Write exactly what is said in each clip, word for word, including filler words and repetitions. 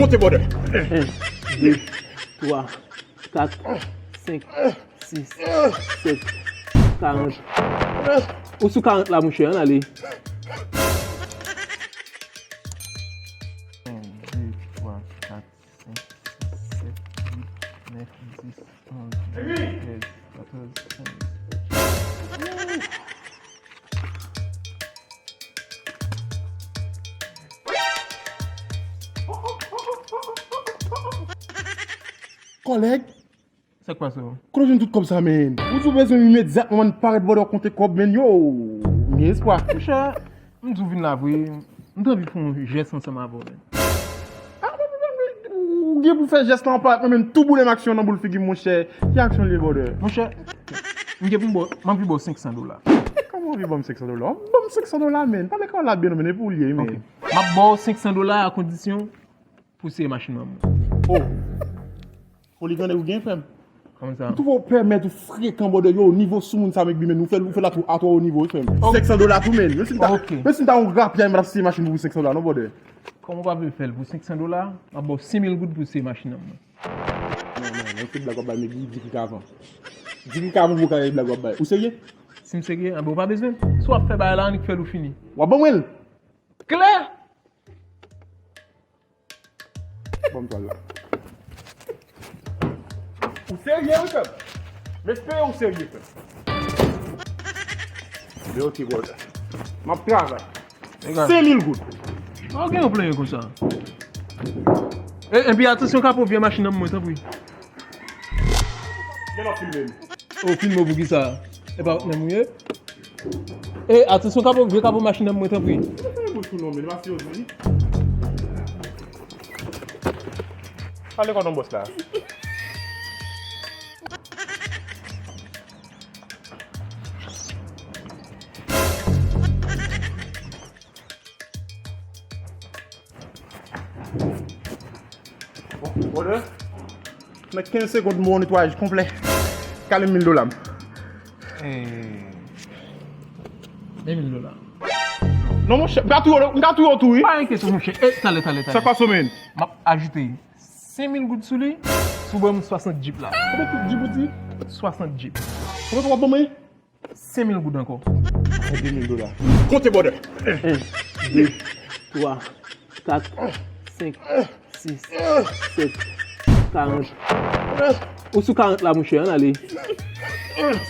Konte, brother. En, de, twa, kat, senk, sis, sèt, karant. Ou sou karant la, monchè, ann ale. En, de, twa, kat, senk, sis, sèt, uit, nèf, dis, onz, douz, trèz, katòz, kenz. Kòlèg, sa k pase w? Kote w jwenn tout kòb sa, men? Ou di w bezwen imedyatman, man, parèt bò w konte kòb, men yo, m gen espwa. Monchè, m di w vin la vre, m t anvi fè yon jès ansanm avè w, men. Ah, men, men, men, ou gen pou fè jès la anba, men, men tou boule m aksyon nan boul figi m, monchè. Ki aksyon li ye, brother? Monchè, m gen pou m ba w, m anvi ba w senk san dola. Kòman w anvi ban m senk san dola? Ban m senk san dola, men. Pale kòlèg la byen, non, men, e pou w li ye, men. Ok. M ap ba w senk san dola a kondisyon pou w sere machin manman m. Oh. Foli grandè ou gen, frè m. Kòman sa? M twouve w pèmèt ou frekan, brother, yo, nivo sou moun sa, men, men, ou fè, ou fè la twò, a twò wo nivo, wi, frè m. Ok. Senk san dola tou, men. Menm si m ta, ok, menm si m ta yon rapyay, m t ap sere machin pou senk san dola, non, brother. Kòman w pa vle fè l pou senk san dola? M ap ba w senk mil goud pou w sere machin nan, mwen. Non, non, non, se blag w ap bay, men, di ki ka avan. Di ki ka avan pou w ka blag w ap bay. Ou serye? Si m serye, anben, ou pa bezwen. Si w ap fè bagay la, annik fè l ou fini. W ap ban mwen l? Klè! Ban m twal la. Ou serye, wi, frè m? M espere ou serye, frè m. Men ok, brother. M ap travay. Senk mil goud. Ou gen yon plenyen konsa. E, epi atansyon, kapo vye machin nan mwen, tanpri. Gen lòt filme m. Ou filme w pou ki sa? E pa menm ou ye? E, atansyon, kapo, vye kapo machin nan mwen, tanpri. Fè bouch ou non, men, pa serye, wi. Pale kò non, bòs la. Bon, brother. Nan kenz segonn, m ba w netwayaj konplè. Kale mil dola m. Eh, de mil dola. Non, monchè, m ka touye w, m ka touye w tou, wi. Pa enkyete w, monchè. Eh, talè, talè, talè. Sa k pase w, men? M ap ajoute senk mil goud sou li, si w ban m swasant djip la. Konbyen tout djip ou di? Swasant djip. Konbyen w ap ban mwen? Senk mil goud ankò. Sa fè de mil dola. Konte, brother. En, de, twa, kat, senk, sis, sèt, karant. Ou sou karant la, monchè, ann ale.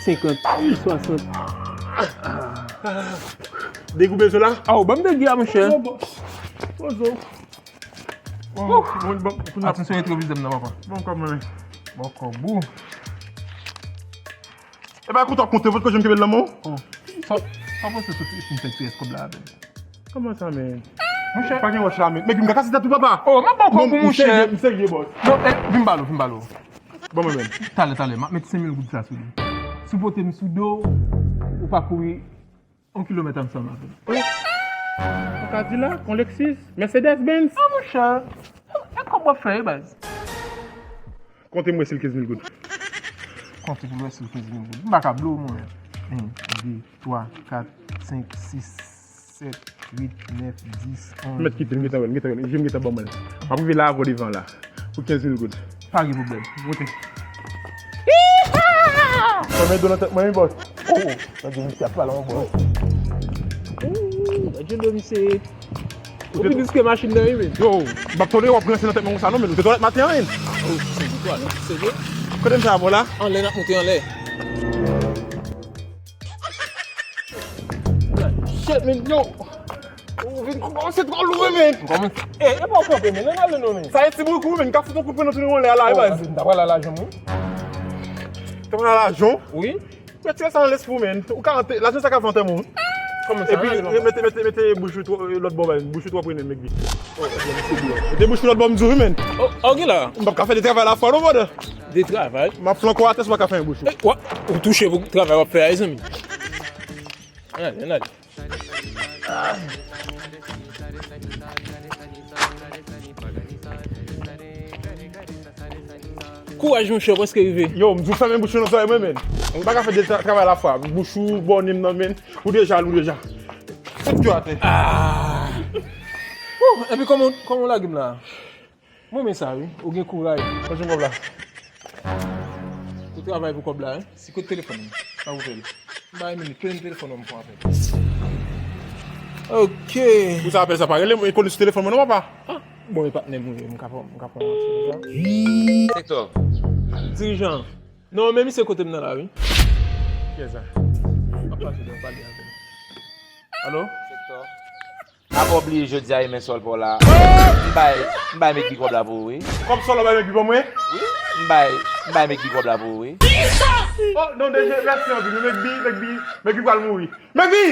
Senkant, swasant. Degoupe zo la. Aw, ban m degi a, monchè. Pozo, boss. Pozo. Bon, bon, bon, bon. Atansyon retwovizè m nan, papa. Bon, kòb mwen. Bon, kòb ou. E pa kontan konte, vòt kote m kenbe l nan men w. Oh. Sa, sa w panse sou ti, ti fèt pyès kòb la avè m? Kòman sa, men? Monchè. Pa gen wòch la, men. Men m ka kase tèt ou, papa. Oh, m ap ba w kòb ou, monchè. M serye, m serye, bòs. Non, eh, vin ba l, vin ba l. Bon, mwen menm. Talè, talè, m ap met senk mil goud sa sou li. Si w pote m sou do w, ou pa kouri yon kilomèt ansanm avè m. Ou ka di la, kon Lexus, Mercedes Benz. Ah, monchè, e kòb w ap fè, e baz? Konte m wè si l kenz mil goud. Konte pou m wè si l kenz mil goud. M pa ka blow, mwen. En, de, twa, kat, senk, sis, sèt, uit, nèf, dis, onz. Mèt kite m, gentan wè l, gentan wè l. Je m gentan ban mwen l. M ap rive la avè w devan la. Pou kenz mil goud. Pa gen pwoblèm. Monte. Sa met do nan tèt mwen, wi, bòs. Oh, oh. Gade misye ap pale ankò. Ooh, gade do misye. Ou pi dous ke machin nan, wi, men. Yo, m p ap tolere w ap ranse nan tèt mwen konsa non, men. Ou te twalèt maten an, men. Oh, se pou twalèt, se vre? Kote m sa avè w la? Anlè, n ap monte anlè. Shit, men, yo. Ou vin kòmanse twò lou, men. M kòmanse. Eh, e pa w kanpe, men. Ann ale non, men. Sa e ti bout kou, men. Ka fout yon kout pwen nan tou anlè a la, e baz. M ta pral al lajan m, wi. Te pral al lajan? Wi. Retire sa nan lespri w, men. Ou ka antre, lajan sa ka fè antèman w. Kòman sa? Epi, mete, mete, mete bouch ou twò, lòt bò, baz. Bouch ou twò prene, nèg li. Mete bouch ou lòt bò, m di w, wi, men. Oh, oh, gen la. M p ap ka fè de travay la fwa, non, brother. De travay? M ap flanke w atè si w pa ka fè yon bouch ou. Eh, wa, ou touche pou travay w ap fè a, zanmi. Ann ale, ann ale. Kouraj, monchè, ou prèske rive. Yo, m di w fèmen bouch ou nan zòrèy mwen, men. M pa ka fè de tra-, travay la fwa. Bouch ou, bò nen m nan, men. Ou deja, ou deja. Fout kè atè. Ah. Wouh, epi kòman, kòman w lage m la? Mwen men sa wi, ou gen kouraj. Mwen jwenn kòb la. Ou travay pou kòb la, hein? Si kote telefòn ou? Sa ou fè l? Bay minit, plen telefòn ou m pran apèl. Ok. Ou sa apèl sa pa rele, mwen konn sou telefòn mwen non papa. Ah, bon, e patnè m wi, m ka pran, m ka pran apèl sa. Sektò. Dirijan. Non, men misye kote m nan la wi. Kiyès sa? M ap pase, m pale avè l. Alo? Sektò. A pa bliye jodi a e men sòl pa w la. M bay, m bay Meki kòb la pou ou wi. Kòb sòl ou bay Meki ban mwen? Wi, m bay, m bay Meki kòb la pou ou wi. Oh, non, deje, mèsi anpil. Meki, Meki, Meki pral mouri. Meki!